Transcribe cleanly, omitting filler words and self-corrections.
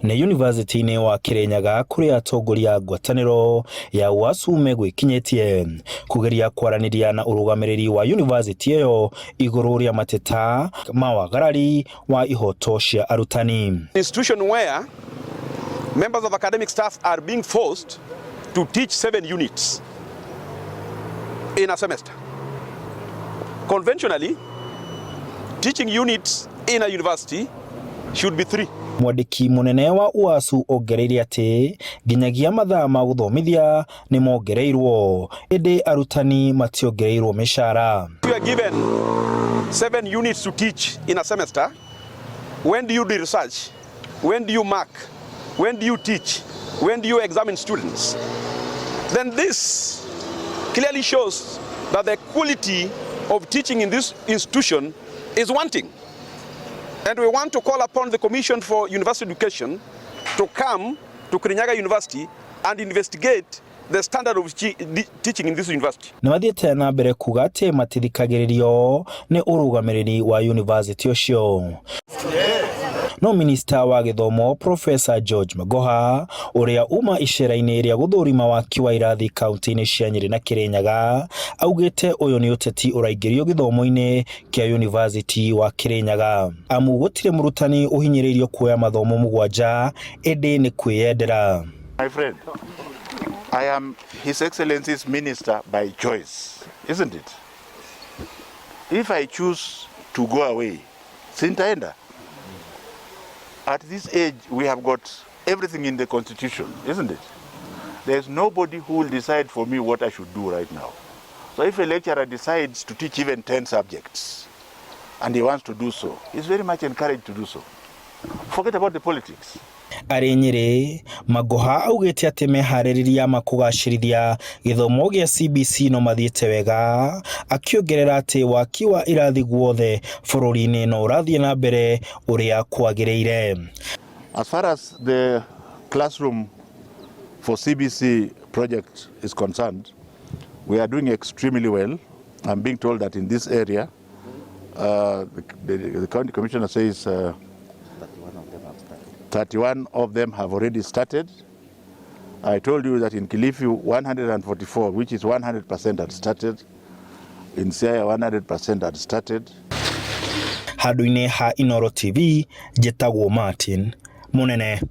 Nĩ yunivasĩtĩ-inĩ wa Kirinyaga kũrĩa atongoria a ngwatanĩro ya UASU megwĩkinyĩtie kũgeria kwaranĩria na ũrũgamĩrĩri wa yunivasĩtĩ ĩyo igũrũ rĩa mateta ma wagarari wa ihoto cia arutani. Institution where members of academic staff are being forced to teach 7 units in a semester. Conventionally, teaching units in a university should be 3. Mwandĩki mũnene wa UASU ongereire atĩ nginyagia mathaa ma gũthomithia nĩ mongereirwo ĩndĩ arutani mationgereirwo mĩcara. You are given 7 units to teach in a semester. When do you do research? When do you mark? When do you teach? When do you examine students? Then this clearly shows that the quality of teaching in this institution is wanting. And we want to call upon the Commission for University Education to come to Kirinyaga University and investigate the standard of teaching in this university. Nĩ mathiĩte na mbere kuga atĩ matithikagĩrĩrio nĩ ũrũgamĩrĩri wa yunivasĩtĩ ũcio. No minista wa gĩthomo Professor George Magoha ũrĩa uma icera-inĩ rĩa gũthũrima waki wa irathi kaunti-inĩ cia Nyĩrĩ na Kĩrĩnyaga augĩte ũyũ nĩ ũteti ũraingĩrio gĩthomo-inĩ kĩa yunivasĩtĩ wa Kĩrĩnyaga amu gũtirĩ mũrutani ũhinyĩrĩirio kuoya mathomo 7 ĩndĩ nĩ kwĩyendera. My friend, I am His Excellency's minister by choice, isn't it? If I choose to go away, sintaenda. At this age, we have got everything in the constitution, isn't it? There's nobody who will decide for me what I should do right now. So if a lecturer decides to teach even 10 subjects, and he wants to do so, he's very much encouraged to do so. Forget about the politics. Arĩ Nyĩrĩ, Magoha augĩte atĩ meharĩrĩria ma kũgacĩrithia gĩthomo gĩa CBC no mathiĩte wega, akĩongerera atĩ waki wa irathi guothe bũrũri-inĩ no ũrathiĩ na mbere ũrĩa kwagĩrĩire. As far as the classroom for CBC project is concerned, we are doing extremely well. I'm being told that in this area, the county commissioner says 31 of them have already started. I told you that in Kilifi, 144, which is 100% had started. In Siaya, 100% had started. Handũ-inĩ ha Inooro TV, njĩtagwo Martin Munene.